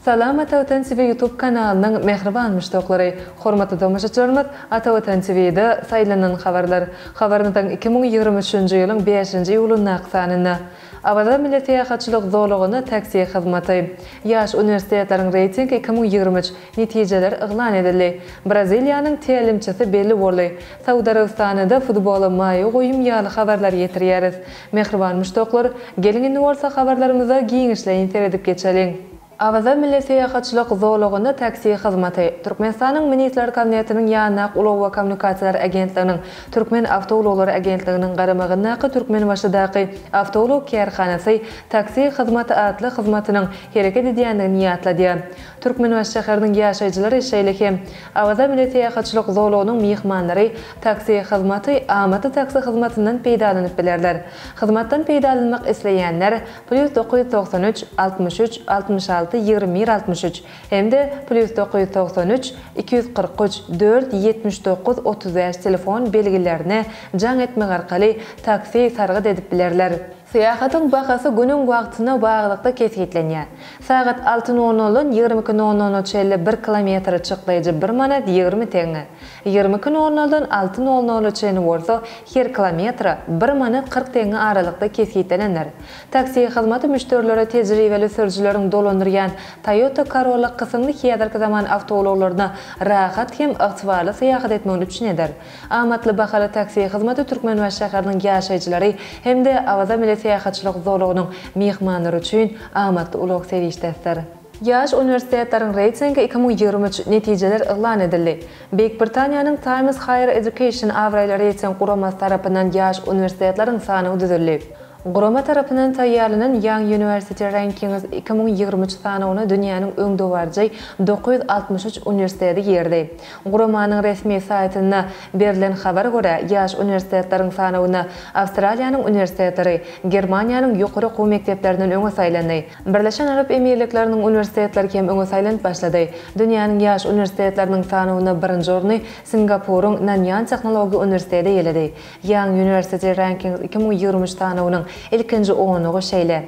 Salam Ata Watan TV YouTube kanalynyň mähriban muşdaklary! Hormatly tomaşaçylarymyz Ata Watan TV-de saýlanan habarlar. Habarymyzyň 2023-nji ýylyň bäşinji iýulyndaky sanynda. Awaza milli syýahatçylyk zolagynda taksi hyzmaty. Ýaş uniwersitetleriň reýtingi 2023, netijeler yglan edildi. Braziliýanyň tälimçisi belli boldy. Saud Arabystanyda futbola maýa goýum ýaly habarlary ýetirýäris. Mähriban muşdaklar, geliň indi bolsa habarlarymyza giňişleýin seredip geçeliň. Awaza milli syýahatçylyk zolagynda taksi hyzmaty, Türkmenistanyň Ministrler Kabinetiniň ýanyndaky Ulag we kommunikasiýalar agentliginiň Türkmen awtoulaglary agentliginiň garamagyndaky Türkmenbaşydaky awtoulag kärhanasy taksi hyzmaty atly hyzmatynyň hereket edýändigini ýatladýar. Türkmenbaşy şäheriniň ýaşaýjylary, şeýle hem Awaza milli syýahatçylyk zolagynyň myhmanlary taksi hyzmaty amatly taksi hyzmatyndan peýdalanyp bilerler. Hyzmatdan peýdalanmak isleýänler plýus 993 63 66 21 63 hem-de plýus 993 243 4 79 35 telefon belgilerine jaň etmek arkaly taksi sargyt edip bilerler. Syýahatyň bahasy günüň wagtyna baglylykda kesgitlenýär. Sagat alty nol noldan 22 nol nola çenli bir kilometre çykdaýjy bir manat 20 teňňe. 22 nol noldan alty nol nola çenli bolsa her kilometre bir manat 40 teňňe aralykda kesgitlenendir. Taksi hyzmaty müşderilere tejribeli sürüjileriň dolandyrýan Toyota Corolla kysymly häzirki zaman awtoulaglaryna rahat hem ygtybarly syýahat etmegini üpjün eder. Amatly bahaly taksi hyzmaty Türkmenbaşy şäheriniň ýaşaýjylary hem-de Awaza milli syýahatçylyk zolagynyň myhmanlary üçin amatly ulag serişdesidir. Ýaş uniwersitetleriň reýtingi 2023, netijeler yglan edildi. Beýik Britaniýanyň Times Higher Education abraýly reýting guramasy tarapyndan ýaş uniwersitetleriň sanawy düzüldi. Gurama tarapyndan taýýarlanan Young University Rankings 2023 sanawyna dünýäniň öňdebaryjy 963 uniwersiteti girdi. Guramanyň resmi saýtynda berlen habara görä, ýaş uniwersitetleriň sanawynda Awstraliýanyň uniwersitetleri Germaniýanyň ýokary okuw mekdeplerinden öňe saýlandy. Birleşen Arap Emirlikleriniň uniwersitetleri hem öňe saýlanyp başlady. Dünýäniň ýaş uniwersitetleriniň sanawynda birinji orny Singapuryň Nanýan tehnologiýa uniwersiteti eýeledi. Young University Rankings 2023 sanawynyň ilkinji onlugy şeýle.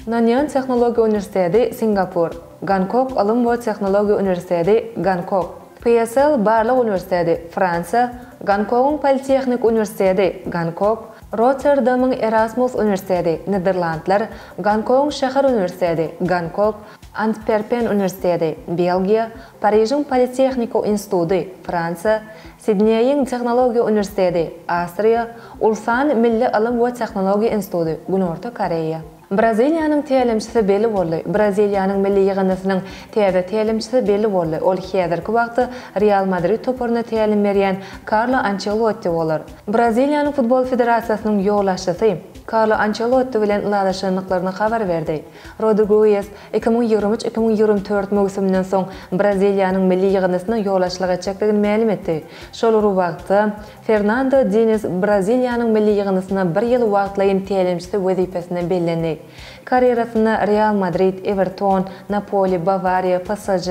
Nanýan tehnologiýa uniwersiteti, Singapur. Gonkog ylym we tehnologiýa uniwersiteti, Gonkog. PSL barlag uniwersiteti, Fransiýa. Gonkogyň Politehnik uniwersiteti, Gonkog. Rotterdamyň Erasmus uniwersiteti, Niderlandlar. Gonkogyň şäher uniwersiteti, Gonkog. Antwerpen uniwersiteti, Belgiýa. Parižiň Politehniko instituty, Fransiýa. Sidneýiň Tehnologiýa uniwersiteti, Awstriýa, Ulsan milli ylym we tehnologiýa instituty, Günorta Koreýa. Braziliýanyň tälimçisi belli boldy. Braziliýanyň milli ýygyndysynyň täze tälimçisi belli boldy. Ol häzirki wagtda Real Madrid toparyna tälim berýän Karlo Ançelotti bolar. Braziliýanyň futbol federasiýasynyň ýolbaşçysy Karlo Ançelotti bilen ylalaşandyklaryny habar berdi. Rodrigues 2023, 2024 möwsüminden soň Braziliýanyň milli ýygyndysyna ýolbaşçylyk etjekdigini mälim etdi. Şol bir wagtda, Fernando Diniz Braziliýanyň milli ýygyndysyna bir ýyl wagtlaýyn tälimçisi wezipesine bellendi. Karýerasynda Real Madrid, Ewerton, Napoli, Bawariýa, PSŽ,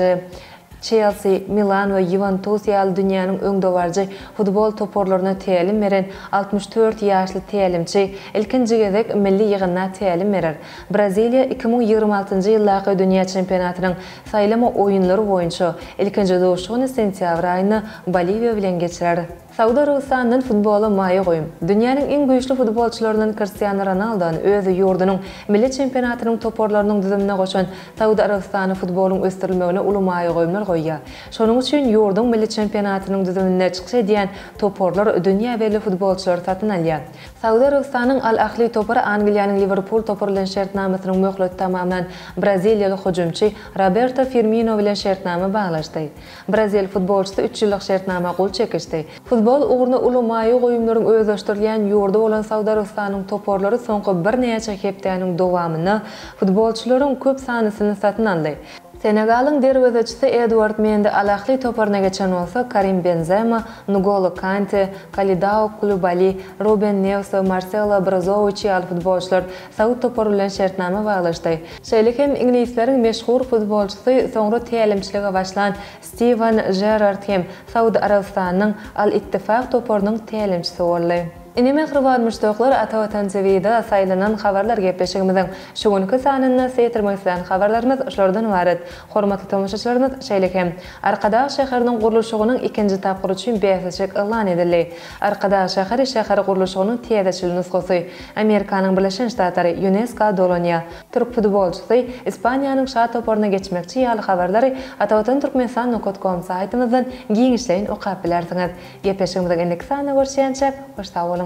Çelsi, Milan we Ýuwentus ýaly dünýäniň öňdebaryjy futbol toparlaryna tälim beren 64 ýaşly tälimçi ilkinji gezek milli ýygynda tälim berer. Braziliýa 2026-njy ýyldaky dünýä çempionatynyň saýlama oýunlary boýunça ilkinji duşuşygyny sentýabr aýynda Boliwiýa bilen geçirer. Saud Arabystanyndan futbola maýa goýum. Dünýäniň iň güýçli futbolçylaryndan Kristiano Ronaldony öz ýurdunyň milli çempionatynyň toparlarynyň düzümine goşan Saud Arabystany futbolyň ösdürilmegine uly maýa goýumlar goýýar. Şonuň üçin ýurduň milli çempionatynyň düzüminde çykyş edýän toparlar dünýä belli futbolçylary satyn alýar. Saud Arabystanyň Al-Ahli topary Angliýanyň Liwerpul topary bilen şertnamasynyň möhleti tamamlan braziliýaly hüjümçi Roberto Firmino bilen şertnama baglaşdy. Brazil futbolçysy üç ýyllyk şertnama gol çekişdi. Futbol ugruna uly maýa goýumlaryň özleşdirilýän ýurdy bolan Saud Arabystanyň toparlary soňky birnäçe hepdäniň dowamynda futbolçylaryň köp sanysyny satyn aldy. Senegalyň derwezeçisi Eduard Mendi Al-Ahli toparyna geçen bolsa, Karim Benzema, Ngolo Kante, Kalidao Kulubali, Ruben Newes we Marselo Brozowiç ýaly futbolçylar saud topary bilen şertnama baglaşdy. Şeýle hem iňlisleriň meşhur futbolçysy, soňra tälimçilige başlan Stiwen Žerard hem Saud Arabystanynyň Al-Ittifak toparynyň tälimçisi boldy. Ine mähriban muşdaklar Ata Watan TVda saýlanan habarlar gepleşigimiziň şu günki sanynda size ýetirmek islän habarlarymyz şulardan ybarat. Hormatly tomaşaçylarymyz şeýle hem Arkadag şäheriniň gurluşygynyň ikinji tapgyry üçin bäsleşik yglan edildi. Arkadag şäheri şäher gurluşygynyň täzeçil nusgasy. Amerikanyň Birleşen Ştatlary Ýunesko dolanýar. Türk futbolçysy Ispaniýanyň şa toparyna geçmekçi ýaly habarlary Atavatan Türkmenistan nokat kom saýtymyzdan giňişleýin okap bilersiňiz. Gepleşigimiziň indiki sanynda görüşýänçäk, hoş sag boluň!